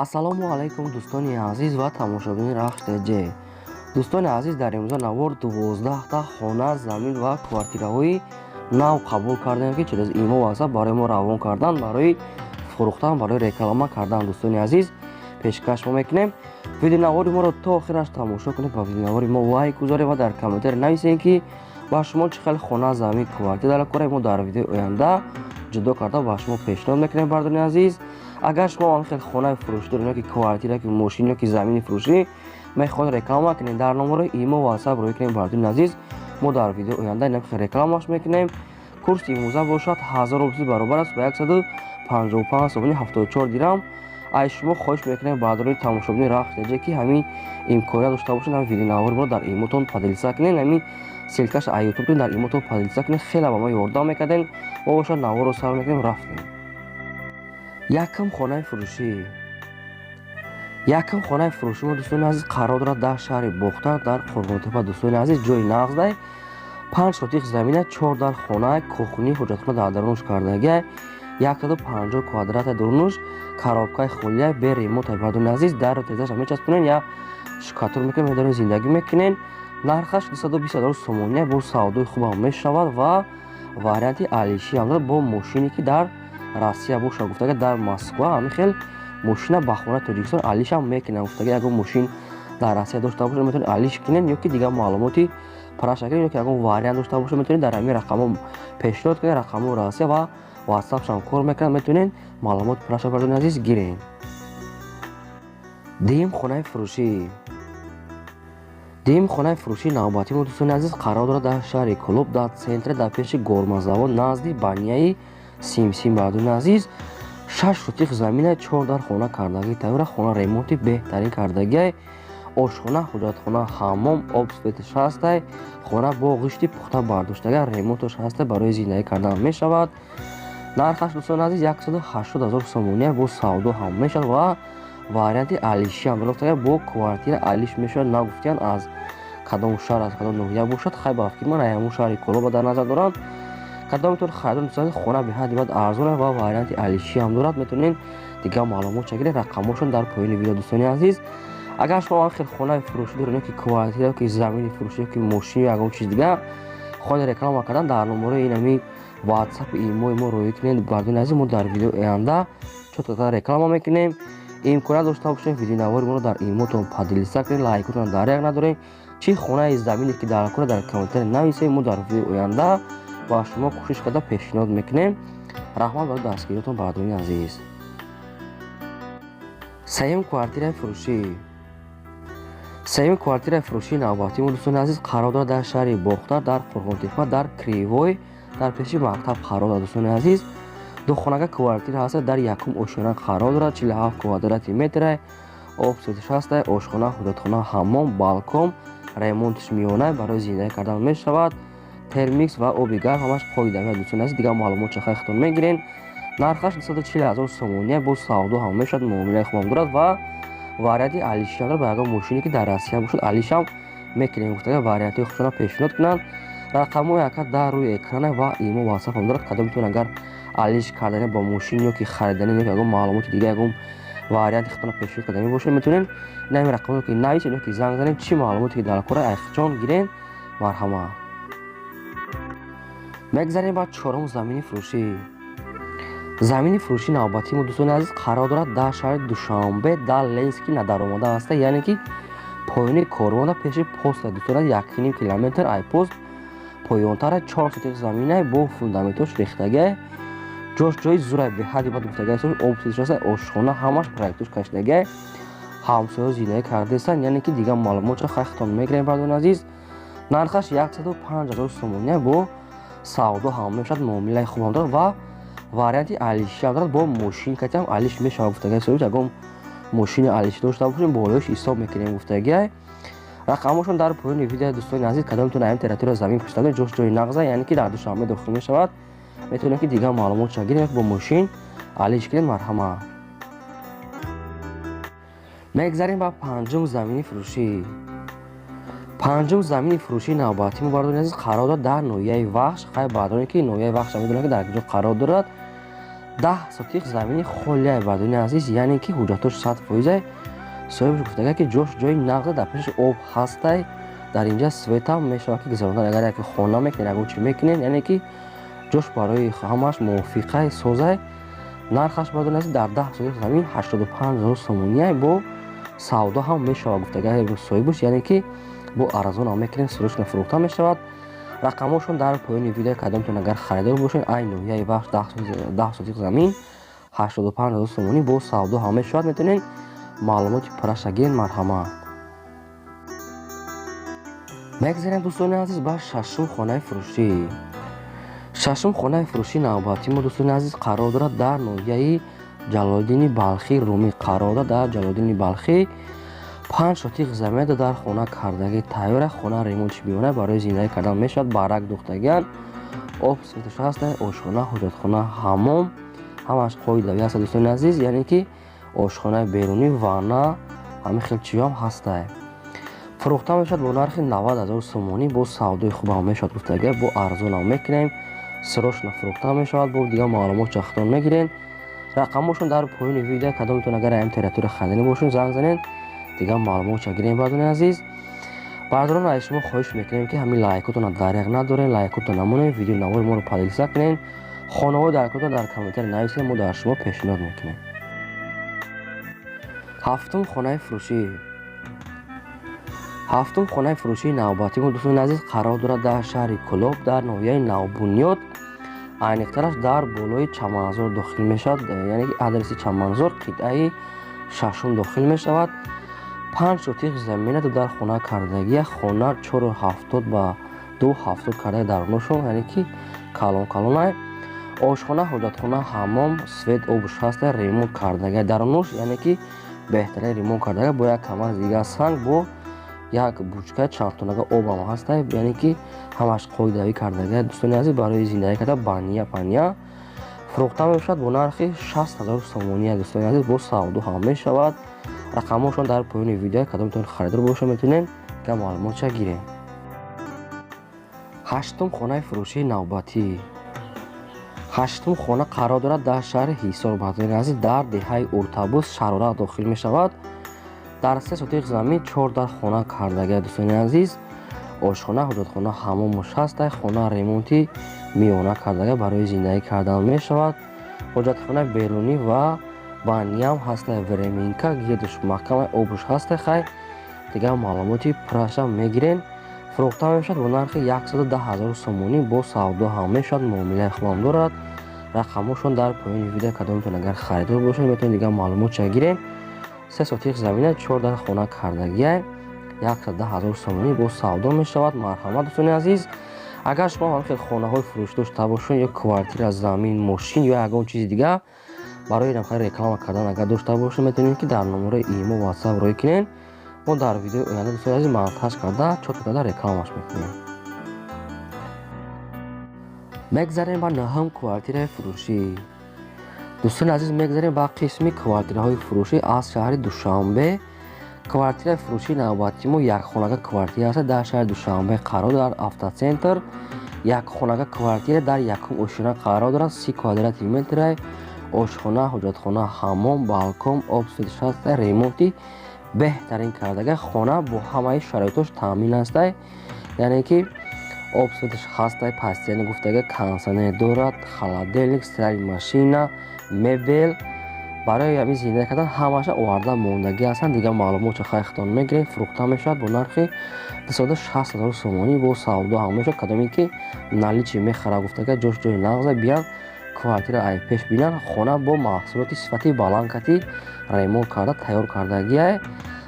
Ассалому алайкум, дӯстони азиз ва тамошобини Рахш ТЖ. Дӯстони азиз, дар имрӯза навор 12та хона, замин ва квартираҳои нав қабул кардем, ки через имо, WhatsApp барои мо равон кардан, барои фурӯхтан, барои реклама кардан. Дӯстони азиз, пешкаш мо мекунем. Видеонавори моро то охираш тамошо кунед ва видеонавори мо лайк гузоред ва дар комментарий нависед, ки ба шумо чӣ хел хона, замин, квартира дар кора. Мо дар видеои оянда ҷудо карда ба шумо пешниҳод мекунем. Бардони азиз, агар шумо он хел хонаи фурӯшӣ доред, ё ки квартира, ё ки мошин, ё ки замини фурӯшӣ мехоҳед реклама кунед, дар номерои имо, WhatsApp рӯй кунем. Бардони азиз, мо дар видеои оянда ин хел рекламаш мекунем. Курси имрӯза бошад 1000 рубл, баробар аст ба 155 сомони 74 дирам. Аз шумо хоҳиш мекунем, бардорони тамошобини Рахш ТЖ, ки ҳамин имконият дошта бошед, ҳамин видеонавори моро дар имотон поделиться кунед, ҳамин ссылка ш аз Ютуб дар имотон поделиться кунед. Хеле ба мо ёрдам мекардем. Мо бошад наворро сар мекунем, рафтем. Якум хонаи фурӯшӣ. Якум хонаи фурӯшӣ мо, дӯстони азиз, қарор дорад дар шаҳри Бохтар, дар Қурғонтепа. Дӯстони азиз, ҷои нағздай, 5 сотих замина, чор дар хона, кухни, ҳуҷҷатхона дар дарунаш кардагиай, 150 квадрата дурунуш, коробка и холия, бе ремонт. Бардони азиз, дарро тезаша мечаспонен, я штукатур мекунен, медорен, зиндагӣ мекунен. Нархаш 220 000 сомония, бо савдои хубам мешавад ва варианти алишӣ ҳам дорад бо мошине, ки дар Россия боша, гуфтага, дар Москва. Ҳамин хел мошина ба хонаи Тоҷикистон алишам мекунам, гуфтага. Ягон мошин дар Россия дошта бошад, метавонед алиш кунед ё ки дигар маълумоти параша кунед, ё ки ягон вариант дошта бошад, метавонед дар ҳамин рақамҳо пешниҳод кунед. Рақамҳои Россия ва WhatsApp-шам кор мекунад, метавонед маълумоти параша, бардони азиз, гиред. Дуюм хонаи фурӯшӣ. Дуюм хонаи фурӯшии навбатии мо, дӯстони азиз, қарор дорад дар шаҳри Кӯлоб, дар центре, дар пеши гормазавод, назди баняи Симсим. Бардони азиз, 6 сотих замина, чор дар хона кардагӣ тайёра, хона ремонти беҳтарин кардагиай, ошхона, ҳуҷҷатхона, ҳаммом, об, свет аш ҳастай. Хона бо ғишти пухта бардоштага, ремонташ ҳастай, барои зиндагӣ кардан мешавад. Нархаш, дӯстони азиз, 180 000 сомония, бо савдо ҳам мешавад ва варианти алишиам дорад, бо квартира алиш мешавад. Нагуфтиян, аз кадом шаҳр, аз кадом ноҳия бошад. Хай, ба фикри ман, ҳамун шаҳри Кӯлоба дар назар доранд. Кадомтон харидор, дӯстони, хона беҳадди бад арзон ва варианти алишӣ ҳам дорад. Метавонед дигар маълумот чагиред, рақамҳошон дар поёни видео. Дӯстони азиз, агар шумо он хел хонаи фурӯшӣ доред, ё ки квартира, ё ки замини фурӯшӣ, ё ки мошин, ё ягон чиз дигар хоҳед реклама кардан, дар номерои инами WhatsApp, имои мо рӯй кунед. Бардони азиз, мо дар видеои оянда чотата реклама мекунем. Имконият дошта бошед, видеонавори моро дар имотон поделиться кунед, лайкотон дар як надорем. Чӣ хонаи замине ки дар кора, дар комментарий нависед, мо дар видеои оянда ба шумо кӯшиш карда пешниҳод мекунем. Раҳмат барои дастгириётон, бардони азиз. Сеюм квартираи фурӯшӣ. Сеюм квартираи фурӯшии навбатии мо, дӯстони азиз, қарор дорад дар шаҳри Бохтар, дар Қурғонтепа, дар Кривой, дар пеши мактаб қарор дорад. Дӯстони азиз, духонага квартира ҳаста, дар якум ошёна қарор дорад, 47 квадрати метра, об, свет аш ҳаста, ошхона, ҳуҷҷатхона, ҳаммом, балкон, ремонташ миёна, барои зиндагӣ кардан мешавад. Термикс ва оби гарм ҳамаш қоидави. Дӯстони азиз, дигар маълумот чахайхтон мегирен. Нархаш 240 000 сомония, бо савдо ҳам мешавад, муомилаи хубам дорад ва варианти алишиам дорад. Ба ягон мошине, ки дар Россия бошад, алишам мекунем, гуфтага. Вариантҳои худшона пешниҳод кунанд, рақамҳои ака дар рӯи экрана ва имо, WhatsApp ҳам дорад. Кадомтон агар алиш кардани бо мошин, ё ки харидани, ё ки ягон маълумоти дига, ягон варианти худтона пешниҳод кардани бошед, метавонед ин рақамҳое ки нависед ё ки занг занед. Чӣ маълумоте ки дар кора, айхчон гирен, марҳамат. Мегзарем ба чорум замини фурӯшӣ. Замини фурӯшии навбатии мо, дӯстони азиз, қарор дорад дар шаҳри Душанбе, дар Ленинский надаромада ҳаста, яъне ки поёни корвонда, пеши поста. Дӯстони азиз, 1,5 километр ай пост поёнтара, 4 сотих заминай, бо фундаментош рехтагиай, ҷош ҷои зурай, беҳадди бад гуфтагиай, об шаста, ошхона, ҳамаш проектош кашидагиай, ҳамсоё зиндагӣ кардастанд. Яъне ки дигар маълумотро хайхтон мегирем. Бардони азиз, нархаш 105 000 сомония, бо савдо ҳам мешавад, муомилаи хуб ҳам дорад ва варианти алишиам дорад. Бо мошин катиам алиш мешавад, гуфтагиай. Соҳиб ягон мошини алишӣ дошта бошем, болоиш ҳисоб мекунем, гуфтагиай. Рақамҳошон дар поёни видео. Дӯстони азиз, кадомтон аям территория замин пушта, ҷош ҷои нағза, яъне ки дар Душанбе дохил мешавад, метавонед ки дигар маълумотша гирем, бо мошин алиш кунед, марҳамат. Мегзарем ба панҷум замини фурӯшӣ. Панҷум замини фурӯшии навбатии мо, бардони азиз, қарор дорад дар ноҳияи Вахш. Хай, бардоне ки ноҳияи Вахша медонад, ки дар куҷо қарор дорад. 10 сотих замини холияй, бардони азиз, яъне ки ҳуҷҷатош 100%-ай. Соҳибаш гуфтага, ки ҷош ҷои нағза, дар пеши об ҳастай, дар инҷа светам мешавад, ки гузарондан, агар яке хона мекунед, ягон чи мекунед, яъне ки ҷош барои ҳамааш мувофиқай, созай. Нархаш, бардони азиз, дар 10 сотих замин 85 000 сомониай, бо савдо ҳам мешавад, гуфтага соҳибаш, яъне ки бо арзонам мекунем, срочно фурӯхта мешавад. Рақамҳошон дар поёни видео. Кадомтон агар харидор бошед, ай ноҳияи Вахш, 10 сотих замин, 85 000 сомонӣ, бо савдо ҳам мешавад, метавонед маълумоти пурраша гиред, марҳамат. Мегзарем, дӯстони азиз, ба шашум хонаи фурӯшӣ. Шашум хонаи фурӯшии навбатии мо, дӯстони азиз, қарор дорад дар ноҳияи Ҷалолиддини Балхӣ, Румӣ қарор дорад. Дар Ҷалолиддини Балхӣ 5 сотих замина дар хона кардагӣ тайёра. Хона ремонтш биёна, барои зиндагӣ кардан мешавад, барак духтагиан, об, светаш ҳаста, ошхона, ҳоҷатхона, ҳаммом ҳамаш қоидавӣ ҳаста, дӯстони азиз, яъне ки ошхонаи берунӣ, ванна, ҳамин хел чизҳоам ҳастай. Фурӯхта мешавад бо нархи 90 000 сомонӣ, бо савдои хубам мешавад, гуфтага, бо арзонам мекунем, срочно фурӯхта мешавад. Бо дигар маълумот чахтон мегирен, рақамҳошон дар поёни видео. Кадомтон агар ам территория харидани бошед, занг занед, дигар маълумотша гирем. Бардони азиз, бардорон, аз шумо хоҳиш мекунем, ки ҳамин лайкотонро даряқ надорем, лайкотон намонем, видеои навори моро поделиться кунем, хонаҳои даркотон дар комментарий нависем, мо дар шумо пешниҳод мекунем. Ҳафтум хонаи фурӯшӣ. Ҳафтум хонаи фурӯшии навбатии мо, дӯстони азиз, қарор дорад дар шаҳри Кӯлоб, дар ноҳияи Навбунёд, айниқтараш дар болои Чаманзор дохил мешавад, яъне ки адреси Чаманзор, қитъаи шашум дохил мешавад. 5 сотих замина дар хона кардагия. Хона 4,70 ба 2,70 карда даруношон, яъне ки калон калонай. Ошхона, ҳоҷатхона, ҳаммом, свет, обуш ҳаста, ремонт кардагия дарунош, яъне ки беҳтарин ремонт кардага, бо як камаз дигар санг, бо як бучка чандтонага обам ҳаста, яъне ки ҳамаш қоидавӣ кардагия, дӯстони азиз, барои зиндагӣ карда бания пания. Фурӯхта мешавад бо нархи 60 000 сомония, дӯстони азиз, бо савдо ҳам мешавад. Рақамҳошон дар поёни видео. Кадомтон харидор бошад, метавонед ка маълумотша гирем. Ҳаштум хонаи фурӯшии навбатӣ. Ҳаштум хона қарор дорад дар шаҳри Ҳисор, бардони азиз, дар деҳаи Уртабуз, Шарора дохил мешавад. Дар 3 сотих замин чор дар хона кардагия, дӯстони азиз. Ошхона, ҳоҷатхона, ҳаммомуш ҳаста. Хона ремонти миёна кардага, барои зиндагӣ кардан мешавад. Ҳоҷатхонаи берунӣ ва баниям ҳаста, временка гирдуш маҳкама, обуш ҳаста. Хай, дигар маълумоти пурраша мегирем. Фурӯхта мешавад бо нархи 110 000 сомонӣ, бо савдо ҳам мешавад, муомилаи хубам дорад. Рақамҳошон дар поёни видео. Кадомтон агар харидор бошед, метавонед дигар маълумотша гирем. 3 сотих замина, чор дар хона кардагия, 110 000 сомонӣ, бо савдо мешавад. Марҳамат, дӯстони азиз, агар шумо ҳам хел хонаҳои фурӯш дошта бошед ё квартира, замин, мошин ё ягон чизи дигар барои намхел реклама кардан агар дошта бошед, метавонед, ки дар номерои имо, Ватсап рӯй кунед. Мо дар видеои оянда, дӯстони азиз, монтаж карда, чётко карда рекламаш мекунем. Мегзарем ба нӯҳум квартираи фурӯшӣ. Дӯстони азиз, мегзарем ба қисми квартираҳои фурӯшӣ аз шаҳри Душанбе. Квартираи фурӯшии навбатии мо якхонага квартира аст, дар шаҳри Душанбе қарор дорад, Автоцентр. Якхонага квартира дар якум ошёна қарор дорад, 30 квадрати метрай. Ошхона, ҳоҷатхона, ҳаммом, балкон, об, свет ҳаста, ремонти беҳтарин кардага. Хона бо ҳамаи шароитош таъмин астай, яъне ки об, светаш ҳастай, постоянно гуфтага, кондитсионер дорад, холодильник, стиральная машина, мебел барои ҳамин зиндагӣ кардан ҳамаша оварда мондагӣ ҳастанд. Дигар маълумотшо хайхтон мегирем. Фурӯхта мешавад бо нархи 260 000 сомонӣ, бо савдо ҳам мешавад. Кадоме ки наличный мехара, гуфтага, ҷош ҷои нағза, биян квартира ай пеш бинан. Хона бо маҳсулоти сифати баланд кати ремонт карда тайёр кардагиай.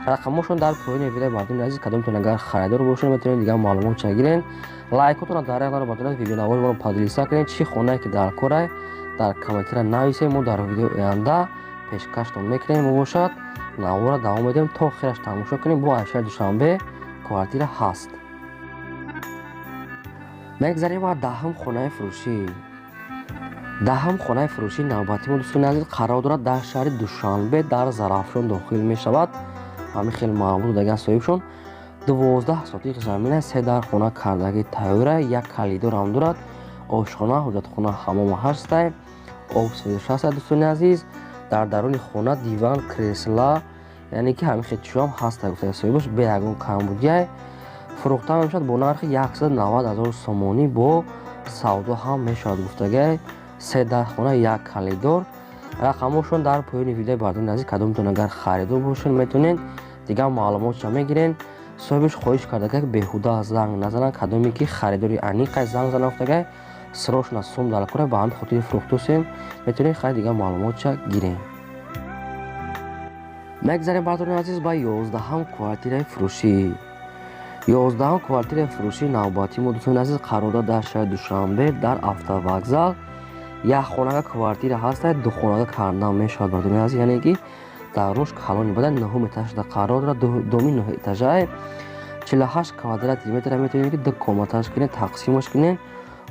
Рақамҳошон дар поёни видео, бардони азиз. Кадомтон агар харидор бошед, метавонед дигар маълумотша гирен. Лайкотонро дар як бардоред, видеонавори моро поделиться кунед. Чӣ хонае ки дар корай, дар комментария нависед, мо дар видеои оянда пешкаштон мекунем. Мо бошад навора давом медиҳем, то охираш тамошо кунем. Бо ай шаҳри Душанбе квартира ҳаст. Мегзарем ба даҳум хонаи фурӯшӣ. Даҳум хонаи фурӯшии навбатии мо, дӯстони азиз, қарор дорад дар шаҳри Душанбе, дар Зарафшон дохил мешавад. Ҳамин хел маъмул даган соҳибшон. 12 сотих замина, се дар хона кардагӣ тайёра, як калидорам дорад. Ошхона, ҳоҷатхона, ҳаммому ҳастай. Об светаш ҳаста, дӯстони азиз. Дар даруни хона диван, кресла, яъне ки ҳамин хел чизҳоам ҳаста, гуфтага соҳибаш, бе ягон камбудиай. Фурӯхта мешавад бо нархи 190 ҳазор сомонӣ, бо савдо ҳам мешавад, гуфтагай. Се дар хона, як калидор. Рақамҳошон дар поёни видеои, бардони азиз. Кадомтон агар харидор бошед, метавонед дигар маълумотша мегирен. Соҳибаш хоҳиш кардага, беҳуда занг назананд, кадоме ки харидори аниқай занг зананд, гуфтагай. Срочно сум дар кора, ба ҳамин хотири фурӯхтусем. Метавонед хайр дигар маълумотша гирем. Мегзарем, бардорони азиз, ба 11-ҳам квартираи фурӯшӣ. 11-ҳам квартираи фурӯшии навбатии мо, дӯстони азиз, қарор дорад дар шаҳри Душанбе, дар автовокзал. Як хонага квартира ҳаста, духонага кардан мешавад, бардорони азиз. Яъне ки дар рӯш калони бада, нуҳум этажда қарор дорад, доми нӯҳэтажае, 48 квадрати метра. Метавонед ки ду комнаташ кунед, тақсимаш кунед.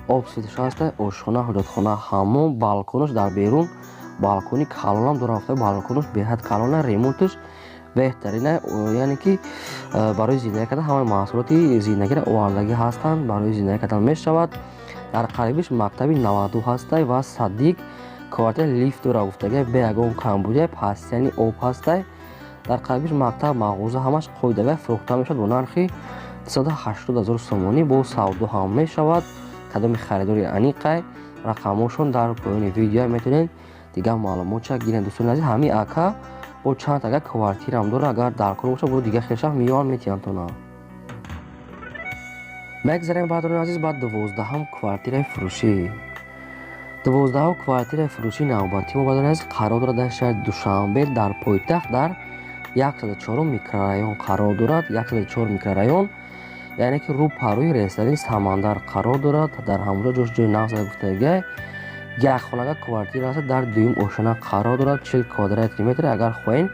Об светаш ҳаста, ошхона, ҳоҷатхона, ҳаммом, балконаш дар берун, балкони калонам дорад. Балконаш беҳад калона, ремонташ беҳтарина. Яъне ки барои зиндагӣ кардан ҳамаи маҳсулоти зиндагиро овардагӣ ҳастанд, барои зиндагӣ кардан мешавад. Дар қарибиш мактаби 92 ҳастай ва садик. Квартира лифт дора, гуфтагай, бе ягон камбудия, постоянный об ҳастай. Дар қарибиш мактаб, мағоза, ҳамаш қоидавай. Фурӯхта мешавад бо нархи 280 ҳазор сомонӣ, бо савдо ҳам мешавад. Кадоми харидори аниқай, рақамҳошон дар поёни видео, метавонед дигар маълумотша гиред, дӯстони азиз. Ҳамин ака бо чанд агар квартираам дора, агар дар кор бошад, бо дигар хелшам меёванд, метиҳанд. Мегзарем, бардорони азиз, ба 12-ҳам квартираи фурӯшӣ. 12-ҳам квартираи фурӯшии навбатии мо, бардорони азиз, қарор дорад дар шаҳри Душанбе, дар пойтахт, дар 104 микрорайон қарор дорад. 104 микрорайон, яъне ки рӯ парӯи ресторани Самандар қарор дорад. Дар ҳамонҷо ҷош ҷои нағз, гуфтагай. Як хонага квартира аст, дар дуюм ошона қарор дорад, 40 квадрати метр. Агар хоҳем,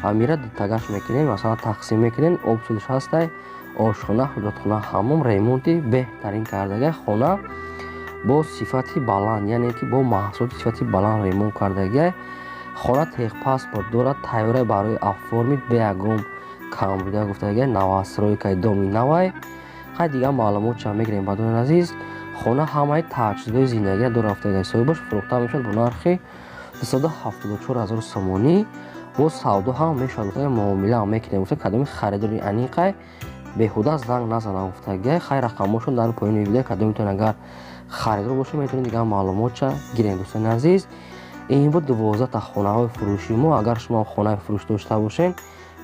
амира дутагаш мекунем, масалан, тақсим мекунем. Об светаш ҳастай, ошхона, ҳоҷатхона, ҳаммом, ремонти беҳтарин кардагай. Хона бо сифати баланд, яъне ки бо маҳсулоти сифати баланд ремонт кардагай. Хона техпаспорт дорад, тайёра барои оформить, бе ягон камбуда, гуфтагай. Новостройкаи доми навай. Хай, дигар маълумотча мегирем, бардорони азиз. Хона ҳамаи таҷҳизоти зиндагиро дорад, гуфтагай соҳибаш. Фурӯхта мешавад бо нархи 274 ҳазор сомонӣ, бо савдо ҳам мешавад, гуфтагай, муомила ҳам мекунем, гуфта. Кадоми харидори аниқай, беҳуда занг назанам, гуфтагай. Хай, рақамҳошон дар поёни видео. Кадомитон агар харидор бошед, метавонед дигар маълумотча гирем, дӯстони азиз. Ин буд 12-та хонаҳои фурӯши мо. Агар шумо хонаи фурӯш дошта бошед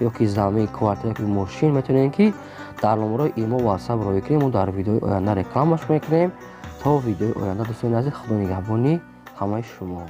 ё ки замин, квартира ки мошин, метавонед ки дар номерои имо, Ватсап роҳӣ кунем, мо дар видеои оянда рекламаш мекунем. То видеои оянда, дӯстони азиз, худо нигаҳбони ҳамаи шумо.